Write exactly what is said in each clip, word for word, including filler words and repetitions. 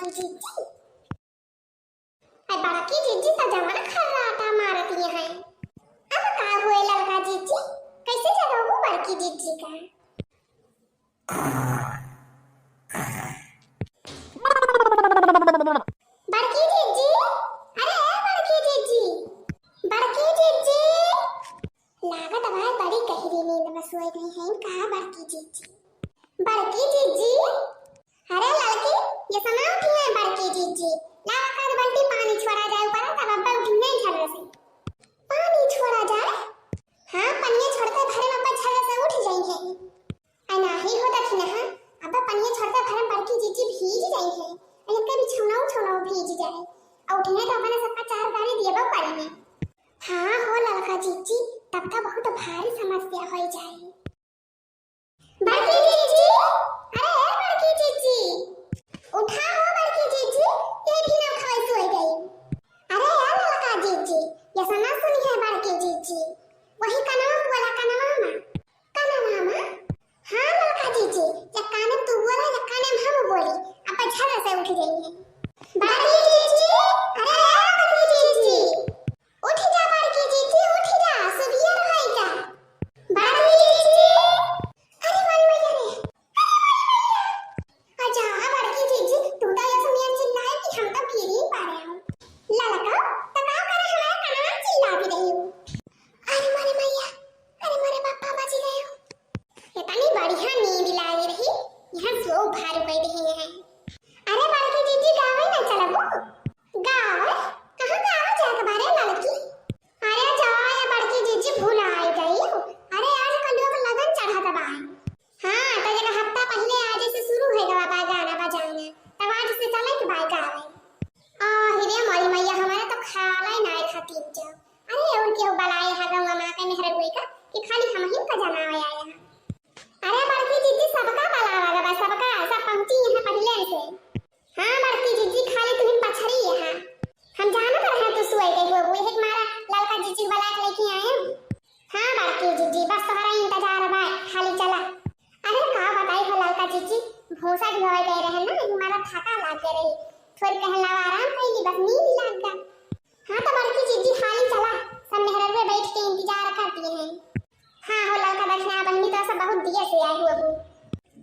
जिज्जी। अरे बड़की जिज्जी तो जमा खर्राटा मारत हैं। अब का हुए ललका जिज्जी, कैसे जगाबू बड़की जिज्जी का? बड़की जिज्जी, अरे ए बड़की जिज्जी, बड़की जिज्जी। लागत बा बड़ी गहरी नींद में सोए गई हैं का बड़की जिज्जी? बड़की जिज्जी, अरे ललकी, ये सना उठी है बड़की जिज्जी, लावा का बल्टी पानी छोड़ा जाए ऊपर, तब अब्बा उठी नहीं झर्र से। पानी छोड़ा जाए? हाँ, पनिया छोड़ते भरे में अब्बा झर्र से उठ जाई है। आ नाही हो दखिनहा, अब्बा पनिया छोड़ते भरे में बड़की जिज्जी भीज जाई है, आ इनके बिछौना उछौना भीज जाए, आ उठिने तो अपने सबका चार गाने दिए बा पड़ी में। हाँ हो ललका जिज्जी, तब तो बहुत भारी समस्या हो जाए। बड़की जिज्जी, अरे ए बड़की जिज्जी, उठा हो बड़की जिज्जी, ये भी ना खाई सोई गई। अरे ए ललका जिज्जी, ये सना सुनी है बड़की जिज्जी, वही कनवा बोला कनवा में। कनवा में? हाँ ललका जिज्जी, एक काने तू बोला, एक काने हम बोली, अब झर्र से उठ गई है। बड़की जिज्जी, अरे ए बड़की जिज्जी, उठ जा बड़की जिज्जी, उठ जा, सुबियर होई जा। बड़की जिज्जी, अरे मारी मैया रे, अरे मारी मैया। अच्छा, हाँ बड़की जिज्जी, तू तो ये सुनिए चिल्लाए कि हम तो गिरी पड़े हो। ललका, तो का करे हमारे कनवा चिल्ला भी रही हो। अरे मारी मैया, अरे मारे पापा बच गए हो। इतनी बढ़िया नींद लागे रही, यहाँ सो भारू कह रही है। अरे बड़की जिज्जी गावे ना चलबू? गावे? कहाँ गावे जाए के बारे ललकी? अरे जाओ या बड़की जिज्जी भुलाए गई। अरे आज कल लोग लगन चढ़त बा। हाँ, तो जगह हफ्ता पहले आज से शुरू हो गवा बा गाना बजाना, तब आज से चले के बा गावे। आ, हिरे मोरी मैया, हमारे तो खाला ही ना खातिर जाओ। अरे, और केहू बलाए हा गौवा मा के मेहररुए का कि खाली हमहिन का जनावे आए हा। अरे बड़की जिज्जी, सबका बलावा गवा, सबका, सब पहुँची यहाँ पहिले से। हाँ बड़की जिज्जी, खाली तुहिन पछरी यहाँ। हम जानत रहे तू सुअई गई हो, वही के मारा ललका जिज्जी बला के लेके आए हम। हाँ बड़की जिज्जी, बस तोहरा इंतजार बा, खाली चला। अरे का बताई हो ललका जिज्जी, भूसा ढोए गए रहे ना, हमारा थका लाग गए रही, थोड़ी कहला आराम कैली, बस नींद लाग गया। हाँ तो बड़की जिज्जी हाली चला, सब मेहररुए बैठ के इंतजार करती हैं। हाँ हो ललका दखिना बहिनी, तो सब बहुत दिया से आई हुआ हूँ।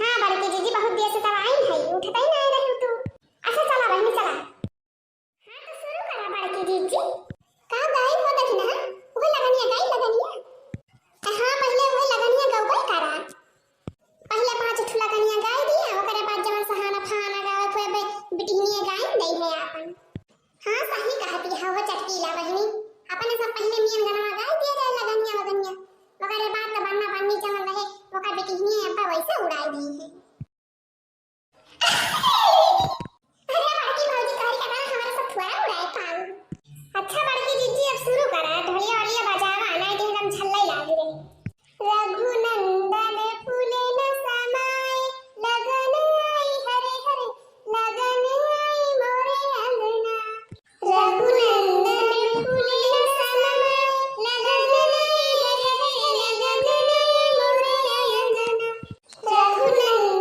हाँ बड़की जिज्जी बहुत दिया से तब आई है, उठते ही ना आई रही तू। अच्छा चला बहिनी चला। हाँ तो शुरू करा बड़की जिज्जी। का गाई हो दखिना? वही लगनिया गाई लगनिया। हाँ पहले वही लगनिया गौबे करा। पहले पाँच ठो लगनिया गाई दिया, ओकरे बाद जवन सहाना फहाना गावे कोई बे बिटिहनिया गाई दई है आपन। हाँ सही कहती है वो चटकीला बहिनी, अपने सब पहले मियन गनवा गाई दिया जाए लगनिया वगनिया, ओकरे बाद तो बन्ना बन्नी जवन रहे ओकर बिटिहनिया अब्बा वैसे उड़ाई दी है। अरे बड़की भौजी तोहरी का गाना हमारे सब फुहारा उड़ाए पाऊ। अच्छा बड़की जिज्जी अब शुरू करा, ढोलिया ओलिया बजावा, नहीं तो एकदम झल्लाई लागी रही। रघुनंदन फूले न समाए, लगन आई हरे हरे, लगन आई मोरे अंगना। रघुनंदन फूले न समाए, लगन आई हरे हरे, लगन आई मोरे अंगना। रघुनंदन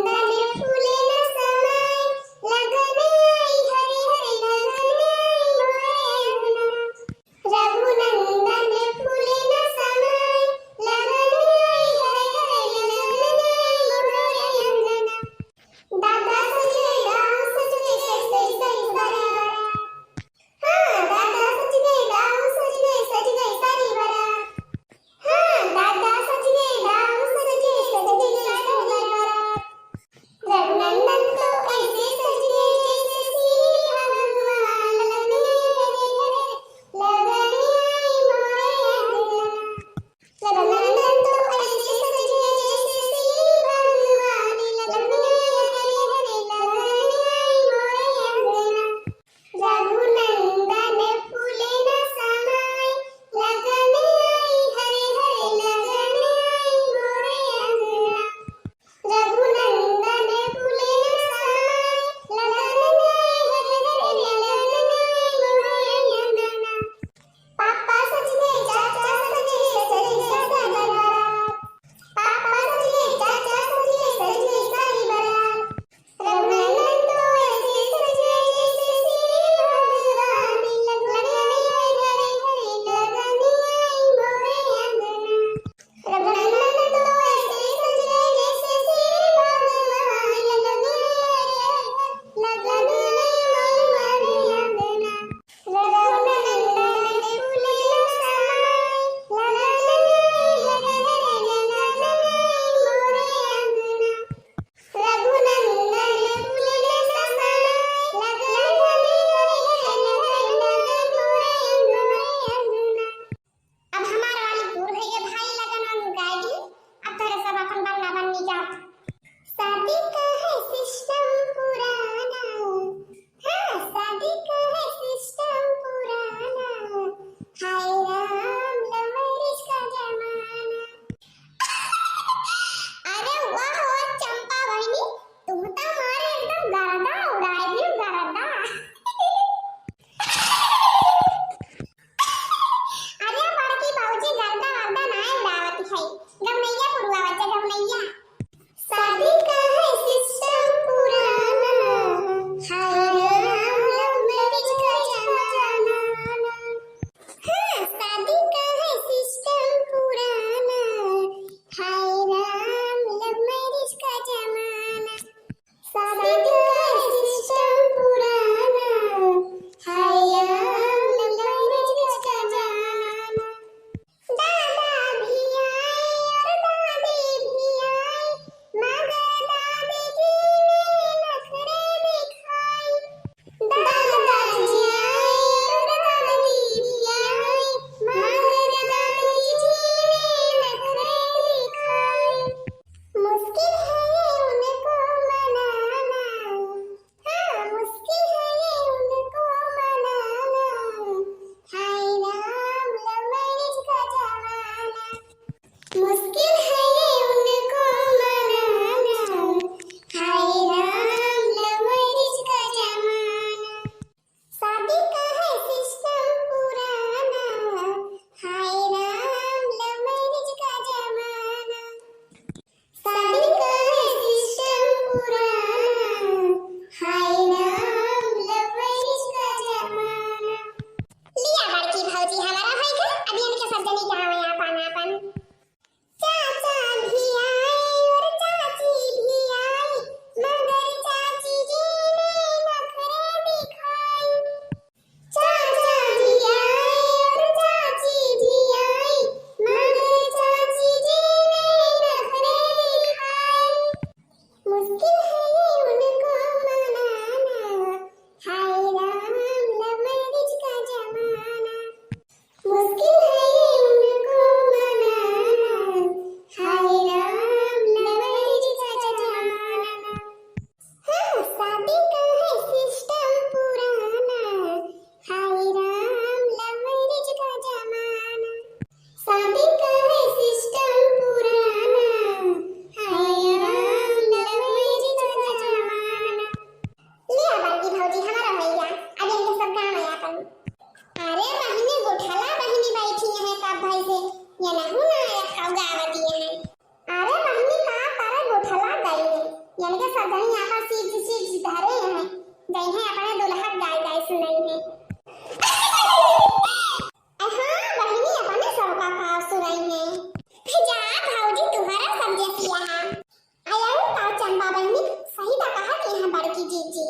जी जी,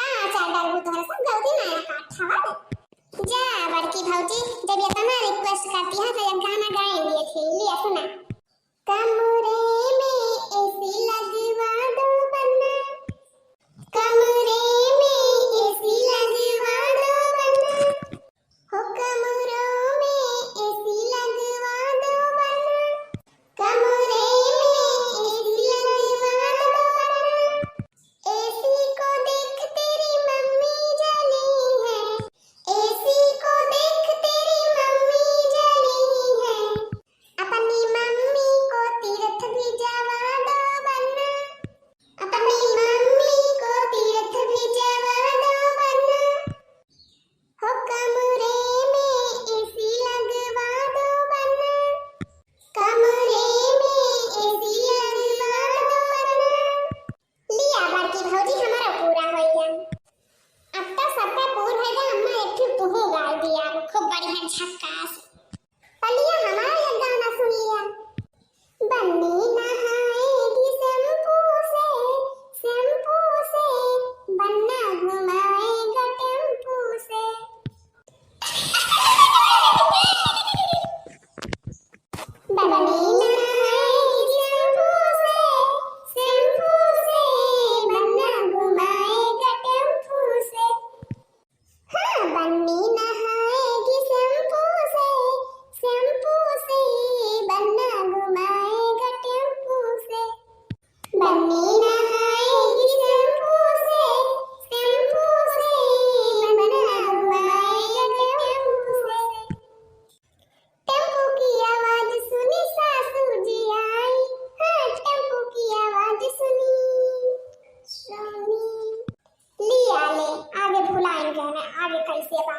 का अचार डालबू तोहरा सब गलती ना है काट हवा। जा बड़की भौजी, जब इतना रिक्वेस्ट करती है तो एक गाना गाएंगे फिर, लिया सुना। कमरे में एसी लगवा दो बन्ना, कमरे में एसी लगवा दो बन्ना, हो कमरों में एसी लगवा दो बन्ना, कमरे में एसी लगवा दो बन्ना। एसी को देख तेरी मम्मी जली है, एसी को देख तेरी मम्मी जली है, अपनी मम्मी को तीर्थ भी जावा दो बन्ना, अपनी मम्मी को तीर्थ भी जावा दो बन्ना। हो कमरे में एसी लगवा दो बन्ना, कमरे में एसी लगवा दो बन्ना। लिया बड़की भौजी, हमारा पूरा हो गया। अब तो सबका पूर हो गया, अम्मा एक ठो तुहू गाय दिया, खूब बढ़िया झक्कास। पलिया हमारा एक गाना सुन लिया। बन्नी नहाएगी शैम्पू से, शैम्पू से, बन्ना घुमाएगा टेम्पू से। बन्नी नहाएगी शैम्पू से, शैम्पू से, बन्ना घुमाएगा टेम्पू से। हाँ, बन्नी नहाएगी शैम्पू से, शैम्पू से, बन्ना घुमाएगा टेम्पू से। बन्नी नहाएगी शैम्पू से, शैम्पू से, बन्ना घुमाएगा टेम्पू से। टेम्पू की आवाज सुनी सासू जी आई, हाँ, टेम्पू की आवाज सुनी, सुनी। लिया ले, आगे भुलाइन गए, आगे कैसे बा?